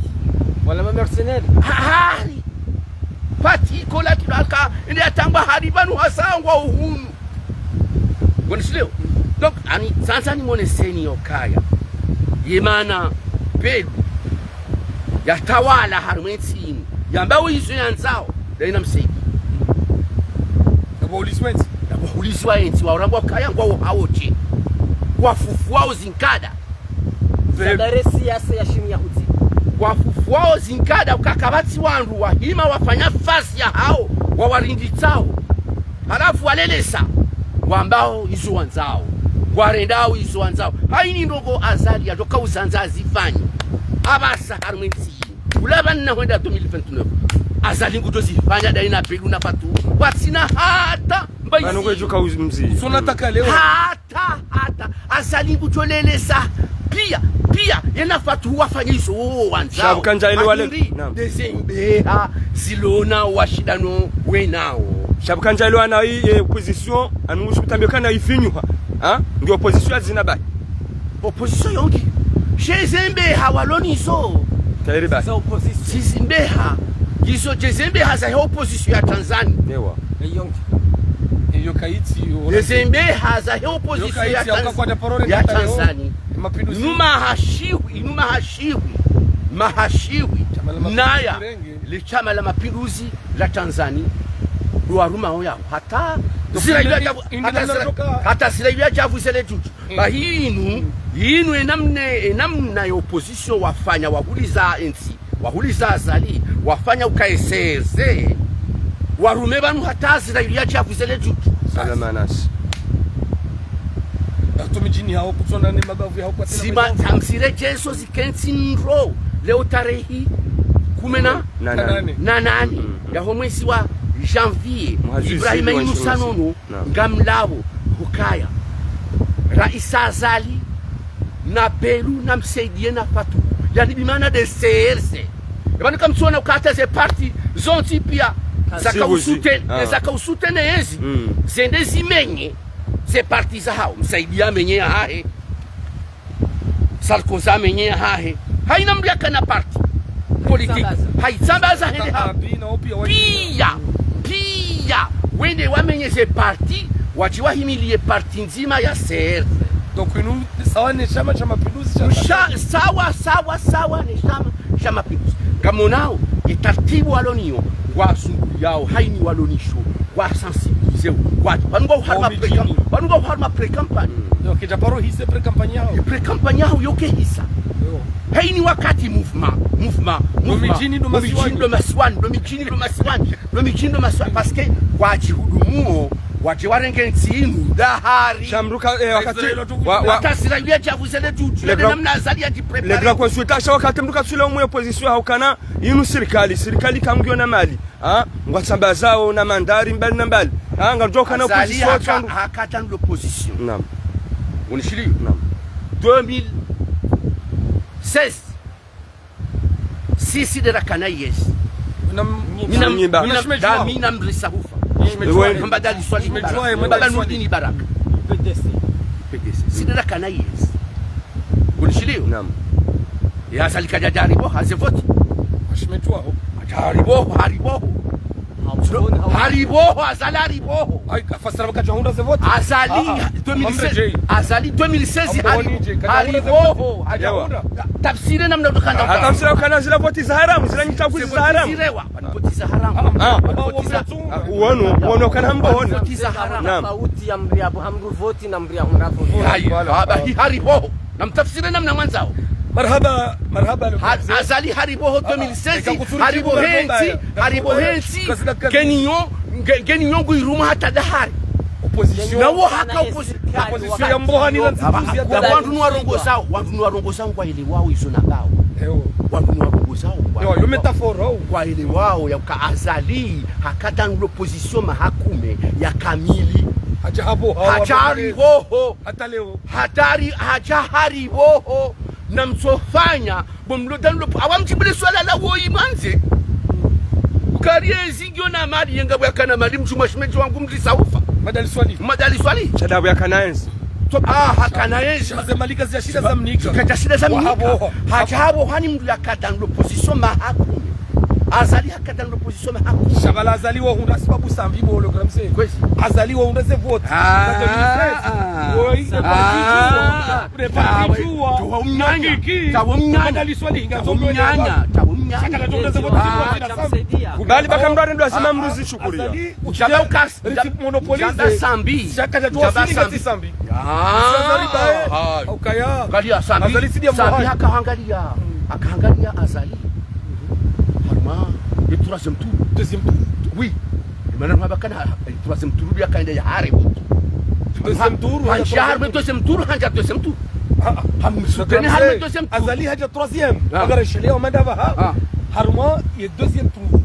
Wala ma mercenaires. Ha, hari. Patiko la kibaka, ili atamba hari pvanu hasangwa uhunu. Ngonishilewo. Donc, ani, tsandza ni mwoneseni yokaya. Yemana, Belu. Yatawala harumwa entsi inu. Yamba wo izo yandzao. Dayina Msaidie. Yapvo huliswa entsi. Yapvo huliswa entsi, waurambwa kaya ngwawo hawo dje. Kwafufuwao zinkada. Zadare siyasa ya shimi ya hudzi. Kwafufuwao zinkada, uka kapvatsi wandru wahima wafanya fasi yahawo, wawarinditsao. Halafu walelesa, wambao izo wandzao. Warendao izo wandzao. Hayini ndrongo Azali yadjoka uzandza azifanyi. Apvasa harumwa entsi. Ula pvanu na hwenda deux mille vingt-neuf. Azali ngudjo zifanya dayina Belu na Fatu. Watsina hata mba izi. Pvanu ngwedjo ka uzi-, mzi. Sona taka leo. Hata, hata. Azali ngudjo lelesa. Piya, piya. Yena Fatu wafanya izo wo wandzao. Sha pvukandza ile wale. Ahiri, naam. Ndezembeha, zilona, washindano, wenao. Sha pvukandza ile wana yi, ye, opposition, anu ngusu kutambia kana ifinyuha. Ha? Nge opposition ya zina bahi. Opposition yongi. Djezembeha walo nizo. Tayari ba. Za opposition. Djezembeha. Izo djezembeha zahe opposition ya Tanzanie. Ewa. Yongi. Iyo kayitsi, yo. Djezembeha zahe opposition ya Tanz-, ya Tanzanie. Mapinduzi. Numa hashiwi, numa hashiwi. Mahashiwi. Chama la Mapinduzi. Naya. Kirenge. Le chama la Mapinduzi la Tanzanie. Ndo warumao yao. Hata zila inu ya djavu, hata zila, hata zila inu ya djavu zele djudju. Bahi inu, inu enamna, enamna ya opposition wafanya wahuliza entsi, wahuliza Azali, wafanya uka S R C, warume pvanu hata zila inu ya djavu zele djudju. Salama nasi. Hata midjini hawo kutsona ne mabavu yahawo kwatsina. Sima, tamsire djeso zikentsi ndro, leo tarehi kume na nane. Na nane. Mm. Yaho mwezi wa janvier. Ibrahima Yunusa nono. Naam. Ngamlawo hukaya Raisi Azali na Belu na Msaidie na Fatu. Yaani bimaana de C R C. Eba nikamtsona ukata ze parti zontsi piya zaka usoutenir, zaka usoutenir yezi. Zende zimenye ze parti zahawo. Msaidie amenye yahahe. Sarkozy amenye yahahe. Hayina mndru yakana parti politique. Hayitsambaza hende ha. Piya, piya. Wende wamenye ze parti, wadje wahimiliye parti ndzima ya C R C. Donc, inu sawa ne Shama sha Mapinduzi sha. Sawa, sawa, sawa ne Shama sha Mapinduzi. Ngamonao, ye tartibu walo nayo, ngwazunguliyawo, hayini walo nasho. Wa sensibiliser, wa, pvanu ngwao harumwa pré-camp-, pvanu ngwao harumwa pré-campagne. Yo, kedja paro hisa pré-campagne yahawo. Pré-campagne yahawo yo kehisa. Yo. Hayini wakati mouvement, mouvement, mouvement. Ndo midjini, ndo masiwani. Ndo masiwani, ndo midjini, ndo masiwani. Ndo midjini, ndo masiwani. Parce que wadjihudumuo, wadje warenge ntsi inu, dahari. Sha mndru ka, eh, wakati, wa, wa. Hata zila inu ya djavu zele djudju, le namna Azali yadjipréparer. Le grand consultant, sha wakati mndru katsula umwe opposition hawukana, inu sirikali, sirikali kangiyo na mali. Ha? Ngwatsambazao na mandari mbali na mbali. Ha? Ngarudjoka na opposition. Azali haka, haka dans l'opposition. Naam. Unishiliyo? Naam. Deux mille seize. Sisi nde rakana yezi. Mina m-, mina m-, mina m-, mina mrisa hufa. Mbaba Nurdini Baraka. P D C. P D C. Sisi nde rakana yezi. Unishiliyo? Naam. Ya Azali kadja hariboha ze voti. Kadja hariboha, hariboha. Hariboha, Azali hariboha. Ay, kafasara kadja hundra ze voti. Azali, deux mille seize. Azali deux mille seize, hariboha. Tafsiri namna udukanda. Tafsiri ukana zila voti za haramu, zila nyi tsaguzi za haramu. Voti za haramu. Ah. Voti za haramu. Wanu, wanu kana mbo wanu. Voti za haramu. Naam. Tafauti ya mndru ya bo hamndru voti na mndru ya hundra voti. Hayi, haba hi hariboho. Namtafsiri namna mwandzao. Marahaba, marahaba. Azali hariboho deux mille seize, hariboho hentsi, hariboho hentsi. Ngeni nyo, nge-, ngeni nyo ngu iruma hata dahari. Opposition. Na wo haka opposition. Opposition ya mbohani na nzituzi ya. Wandru ni warongozao, wandru ni warongozao ngwaelewao izo nambao. Ewo. Wandru ni warongozao. Ewo, yo métaphore, oh. Ngwaelewao ya uka Azali, haka dans l'opposition maha kume ya kamili. Hadja habo, hadja hariboho. Hata leo. Hadja hari-, hadja hariboho. Namtsofanya, bo mlo dans l'op-, awa mdjibu le swala la woyi mwandze. Ukari yezi ngiyo na mali, ye ngapvo yakana mali mdjumwa shemedji wangu mdrisa ufa. Madali Swali. Madali Swali. Shadabu ya Kanaenzi. Ah, ha Kanaenzi. Ze malika zia shida za mnika. Kadja shida za mnika. Wahabo. Hadja habo hani mndru yaka dans l'opposition maha kume. Azali haka dans l'opposition maha kume. Sha bala Azali wahundra sababu Sambi bo le grand mzee. Kwezi. Azali wahundra ze vote. Ah. Za deux mille seize. Woyi, ne parti djua. Ne parti djua. Tawa mnyanya. Tawa mnyanya. Madali Swali. Tawa mnyanya. Tawa mnyanya. Shaka la tonda ze vote. Bali baka mndru arendo lazima mndru zishukuri. Azali, djaba ukasi. Riti monopolise. Djaba Sambi. Shaka djaba Sambi. Sambi. Ah. Azali bae. Ukaya. Angalia Sambi. Azali sidi ya Sambi haka hangalia. Haka hangalia Azali. Harumwa le troisième tour. Deuxième tour. Oui. Mana nwa bakana, eh, troisième tour ya kaenda ya hare. Deuxième tour. Handja harumwa deuxième tour, handja deuxième tour. Hamsoutenir harumwa deuxième tour. Azali hadja troisième. Agara shele wa mandava ha. Harumwa ye deuxième tour.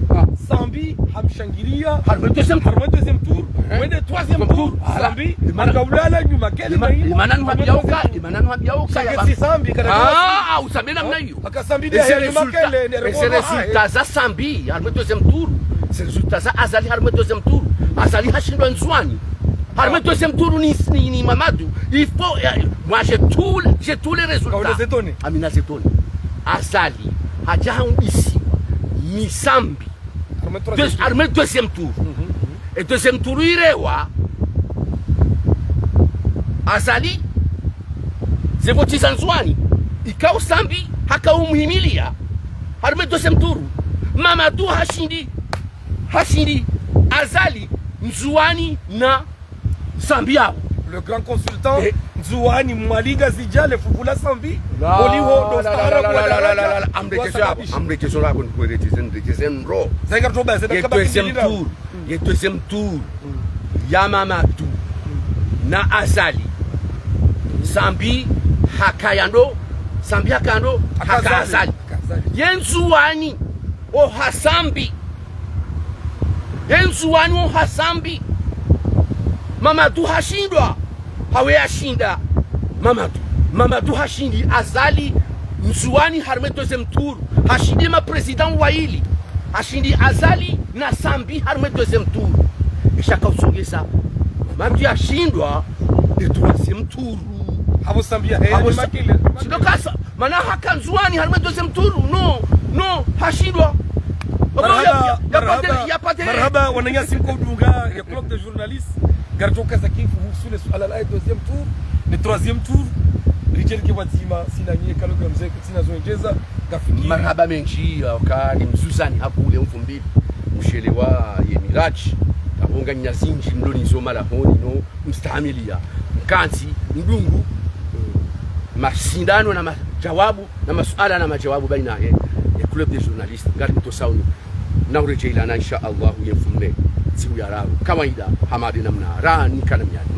Sambi hamshangiria. Harumwa deuxième tour. Harumwa deuxième tour. Wende troisième tour. Sambi. Makaulala nyuma kele. Imana nuhambia uka, imana nuhambia uka. Shaketsi Sambi kana. Ah, usamena mna iyo. Aka Sambi de ya nyuma kele. Ese résultat za Sambi harumwa deuxième tour. Ese résultat za Azali harumwa deuxième tour. Azali hashindwa Ndzuani. Harumwa deuxième tour ni, ni, ni Mamadou. Il faut, euh, moi j'ai tout, j'ai tous les résultats. Amina Zetoni. Azali hadja hambisiwa ni Sambi. Harumwa deuxième tour. E deuxième tour irewa Azali ze vote za Ndzuani. Ikao Sambi haka umuhimilia. Harumwa deuxième tour. Mamadou hashindi. Hashindi Azali, Ndzuani na Sambi yao. Le grand consultant, Ndzuani, Mwali, Ngazidja, le fuvu la Sambi. Oliho, do stahara, la, la, la, la, la, la, amrekesho yako, amrekesho yako, nikuelekeze, nikuelekeze ndro. Ye deuxième tour, ye deuxième tour ya Mamadou na Azali. Sambi hakaya ndo, Sambi hakaya ndo, haka Azali. Ye Ndzuani, oha Sambi. Ye Ndzuani oha Sambi. Mamadou hashindwa. Hawe hashinda Mamadou. Mamadou hashindi Azali Ndzuani harumwa deuxième tour. Hashindi ma président waili. Hashindi Azali na Sambi harumwa deuxième tour. Isha kausongeza. Mamadou yashindwa le troisième tour. Habo Sambi ya, habo Sambi. Sindo kasa. Mana haka Ndzuani harumwa deuxième tour, non, non, hashindwa. Marahaba, marahaba, wananyasi mko udunga ye club de journalistes. Ngaridjo kaza kifu husu le suala la deuxième tour, le troisième tour. Ridjeli ke wadzima, sina nyie kalo kila mze, sina zo ndjeza, ngafikiri. Marahaba mendji, wakati mzuzani hakule mfumbili. Mshelewa ye miraji. Kabonga nyazindji, mloni nzoma la honi, no. Mstahamiliya, mkantsi, mdungu, eh, mashindano na majawabu, na masuala na majawabu baina ye, ye club de journalistes, ngari mtosauni. Na uredjeyi lana, insha Allah, ye mfumo, siku ya raru. Kawaida, hamade namna, rani kana miadi.